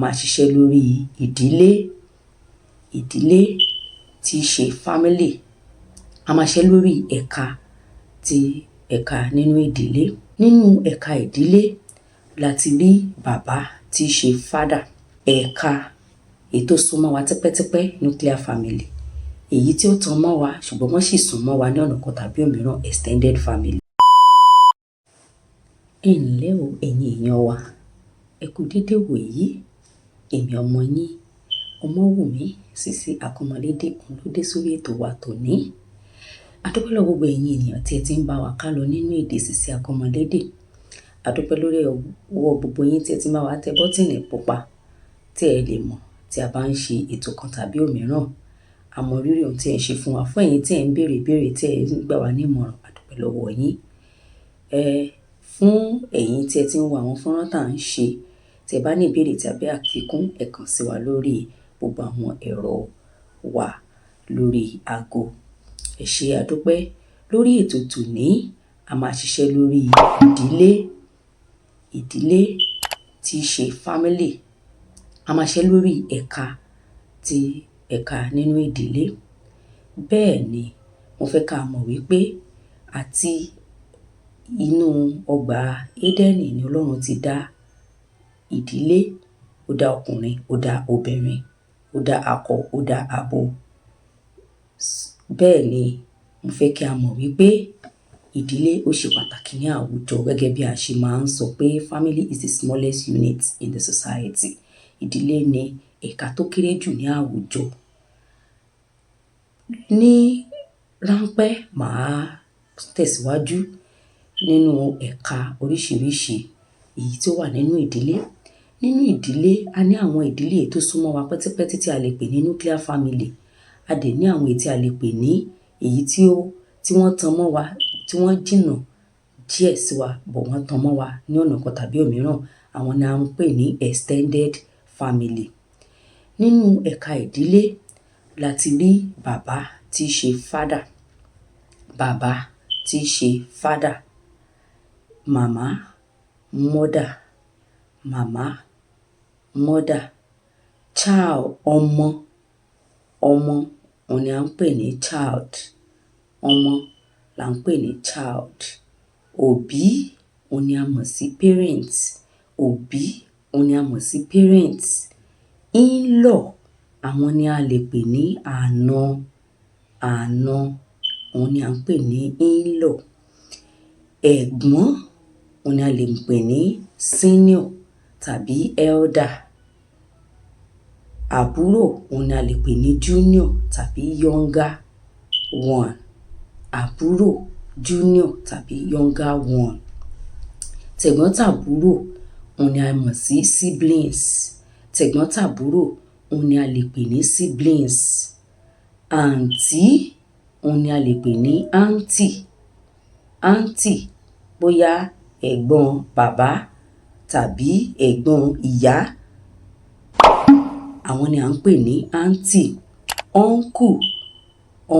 máa ṣiṣẹ́ lórí ìdílé, ìdílé tí í ṣe family. A máa ṣiṣẹ́ lórí ẹ̀ka ti ẹ̀ka nínú ìdílé. Nínú ẹ̀ka ìdílé la ti rí bàbá tí í ṣe father. Ẹ̀ka èyí tó súnmọ́ wa tipẹ́tipẹ́, nuclear family. Èyí tí ó tan mọ́ wa ṣùgbọ́n wọ́n sì sún mọ́ wa ní ọ̀nà kan tàbí òmíràn, extended family. Ẹ ǹlẹ́ o, ẹ̀yin èèyàn wa. Ẹ kú dédé wòyí. Èmi ọmọ yín, Ọmọ́wùmí Sisi Akọ́mọlédè, òun ló dé sórí ètò wa tòní. A dúpẹ́ lọ́wọ́ gbogbo ẹ̀yin ènìyàn tí ẹ ti ń bá wa ká lọ nínú èdè Sisi Akọ́mọlédè. A dúpẹ́ lórí ọwọ́ gbogbo yín tí ẹ ti ń bá wa tẹ button pupa tí ẹ lè mọ̀ tí a bá ń ṣe ètò kan tàbí òmíràn. A mọ rírì ohun tí ẹ ń ṣe fún wa. Fún ẹ̀yin tí ẹ ń béèrè ìbéèrè, tí ẹ ń gbà wá ní ìmọ̀ràn, a dúpẹ́ lọ́wọ́ yín. Fún ẹ̀yin tí ẹ ti ń wo àwọn fọ́nrán tí à ń ṣe, tí ẹ bá ní ìbéèrè tàbí àfikún, ẹ kàn sí wa lórí gbogbo àwọn ẹ̀rọ wa lórí ago. Ẹ ṣé, a dúpẹ́. Lórí ètò tòní, a máa ṣiṣẹ́ lórí ìdílé, ìdílé tí í ṣe family. A máa ṣiṣẹ́ lórí ẹ̀ka ti ẹ̀ka nínú ìdílé. Bẹ́ẹ̀ ni, mo fẹ́ ká mọ̀ wípé àti inú ọgbà Édẹ́nì ni Ọlọ́run ti dá ìdílé. Ó dá ọkùnrin, ó dá obìnrin, ó dá akọ, ó dá abo. Bẹ́ẹ̀ ni, mo fẹ́ kí a mọ̀ wípé ìdílé ó ṣe pàtàkì ní àwùjọ, gẹ́gẹ́ bí a ṣe máa ń sọ pé family is the smallest unit in the society. Ìdílé ni ẹ̀ka tó kéré jù ní àwùjọ. Ní ránpẹ́, màá tẹ̀síwájú nínú ẹ̀ka oríṣiríṣi èyí tí ó wà nínú ìdílé. Nínú ìdílé, a ní àwọn ìdílé tó súnmọ́ wa pẹ́tipẹ́ti tí a lè pè ní nuclear family. A dẹ̀ ní àwọn èyí tí a lè pè ní èyí tí wọ́n tan mọ́ wa, tí wọ́n jìnnà díẹ̀ sí wa, but wọ́n tan mọ́ wa ní ọ̀nà kan tàbí òmíràn. Àwọn ni a ń pè ní extended family. Nínú ẹ̀ka ìdílé la ti rí bàbá tí í ṣe father, bàbá tí í ṣe father, màmá, mother, màmá, mother, child, ọmọ, ọmọ òun ni à ń pè ní child, ọmọ là ń pè ní child. Òbí òun ni a mọ̀ sí parents, òbí òun ni a mọ̀ sí parents. In-law, àwọn ni a lè pè ní àna, àna òun ni à ń pè ní in-law. Ẹ̀gbọ́n òun ni a lè pè ní senior tàbí elder. Àbúrò òun ni a lè pè ní junior tàbí younger one. Àbúrò, junior tàbí younger one. Tẹ̀gbọ́n-tàbúrò òun ni a mọ̀ sí siblings. Tẹ̀gbọ́n-tàbúrò òun ni a lè pè ní siblings. Àǹtí òun ni a lè pè ní aunty. Aunty, bóyá ẹ̀gbọ́n bàbá tàbí ẹ̀gbọ́n ìyá, àwọn ni à ń pè ní aunty. Uncle,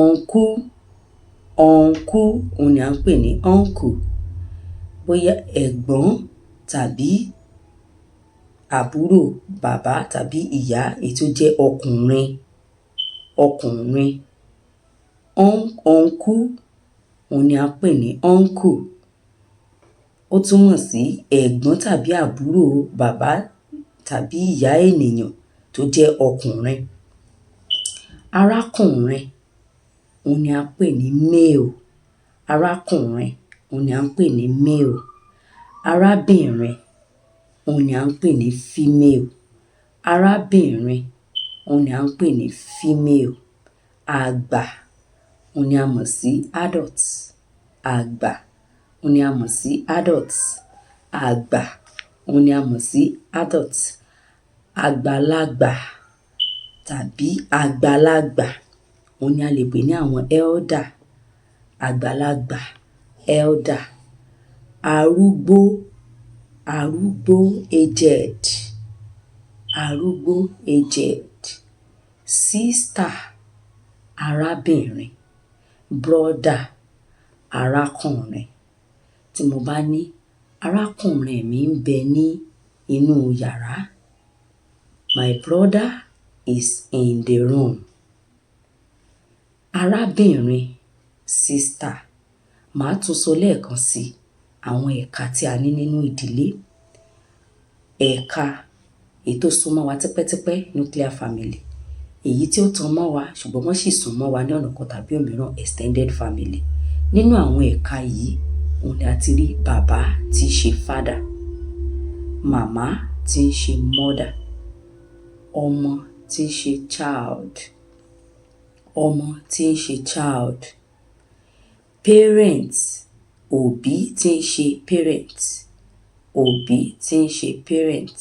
uncle, uncle òun ni à ń pè ní uncle. Bóyá ẹ̀gbọ́n tàbí àbúrò bàbá tàbí ìyá èyí tó jẹ́ ọkùnrin, ọkùnrin. Uncle òun ni à ń pè ní uncle. Ó túmọ̀ sí ẹ̀gbọ́n tàbí àbúrò bàbá tàbí ìyá ènìyàn tó jẹ́ ọkùnrin. Arákùnrin òun ni à ń pè ní male. Arákùnrin òun ni à ń pè ní male. Arábìnrin òun ni à ń pè ní female. Arábìnrin òun ni à ń pè ní female. Àgbà òun ni a mọ̀ sí adult. Àgbà òun ni a mọ̀ sí adult. Àgbà òun ni a mọ̀ sí adult. Àgbàlagbà tàbí àgbàlagbà òun ni a lè pè ní àwọn elder. Àgbàlagbà, elder. Arúgbó, arúgbó, aged. Arúgbó, aged. Sister, arábìnrin. Brother, arákùnrin. Tí mo bá ní arákùnrin mi ń bẹ ní inú yàrá. My brother is in the room. Arábìnrin, sister. Màá tún sọ lẹ́ẹ̀kan sí àwọn ẹ̀ka tí a ní nínú ìdílé. Ẹ̀ka èyí tó súnmọ́ wa tipẹ́tipẹ́, nuclear family. Èyí tí ó tan mọ́ wa ṣùgbọ́n wọ́n sì sún mọ́ wa ní ọ̀nà kan tàbí òmíràn, extended family. Nínú àwọn ẹ̀ka yìí, òun ni a ti rí bàbá tí í ṣe father, màmá tí ń ṣe mother, ọmọ tí ń ṣe child, ọmọ tí ń ṣe child, parents, òbí tí ń ṣe parent, òbí tí ń ṣe parent,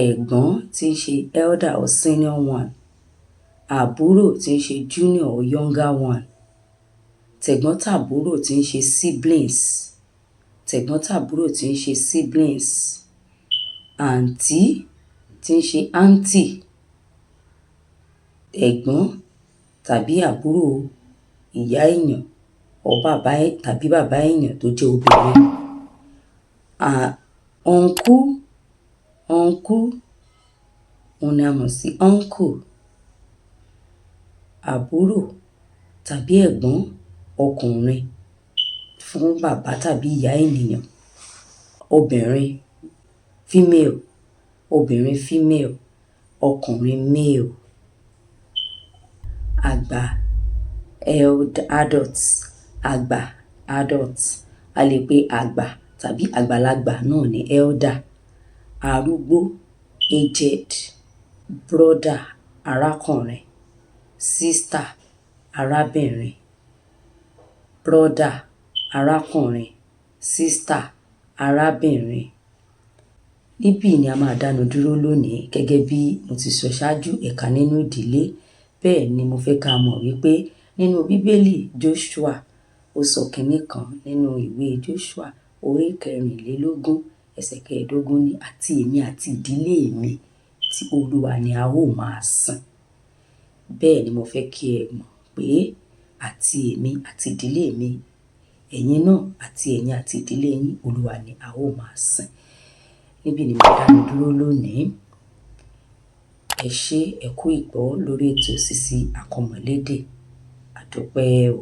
ẹ̀gbọ́n tí ń ṣe elder or senior one, àbúrò tí ń ṣe junior or younger one, tẹ̀gbọ́n-tàbúrò tí ń ṣe siblings, tẹ̀gbọ́n-tàbúrò tí ń ṣe siblings, àǹtí tí ń ṣe aunty, ẹ̀gbọ́n tàbí àbúrò ìyá èèyàn or bàbá tàbí bàbá èèyàn tó jẹ́ obìnrin. Uncle, uncle, òun ni a mọ̀ sí uncle, àbúrò tàbí ẹ̀gbọ́n ọkùnrin fún bàbá tàbí ìyá ènìyàn. Obìnrin, female, obìnrin, female, ọkùnrin, male. Àgbà, adult, àgbà, adult. A lè pe àgbà tàbí àgbàlagbà náà ní elder. Arúgbó, aged. Brother, arákùnrin. Sister, arábìnrin. Brother, arákùnrin. Sister, arábìnrin. Níbí ni a máa dánu dúró lónìí. Gẹ́gẹ́ bí mo ti sọ ṣáájú, ẹ̀ka nínú ìdílé. Bẹ́ẹ̀ ni mo fẹ́ ká mọ̀ wípé nínú Bíbélì, Joshua, ó sọ kìnní kan nínú ìwé Joshua orí 24 ẹsẹ̀ 15 ní, "Àti èmi àti ìdílé mi, tí Olúwa ni a ó máa sìn." Bẹ́ẹ̀ ni mo fẹ́ kí ẹ mọ̀ pé àti èmi àti ìdílé mi, ẹ̀yin náà àti ẹ̀yin àti ìdílé yín, Olúwa ni a ó máa sìn. Níbí ni mo dánu dúró lónìí. Ẹ ṣé, ẹ kú ìgbọ́ lórí ètò Sisi Akọ́mọlédè. A dúpẹ́ o.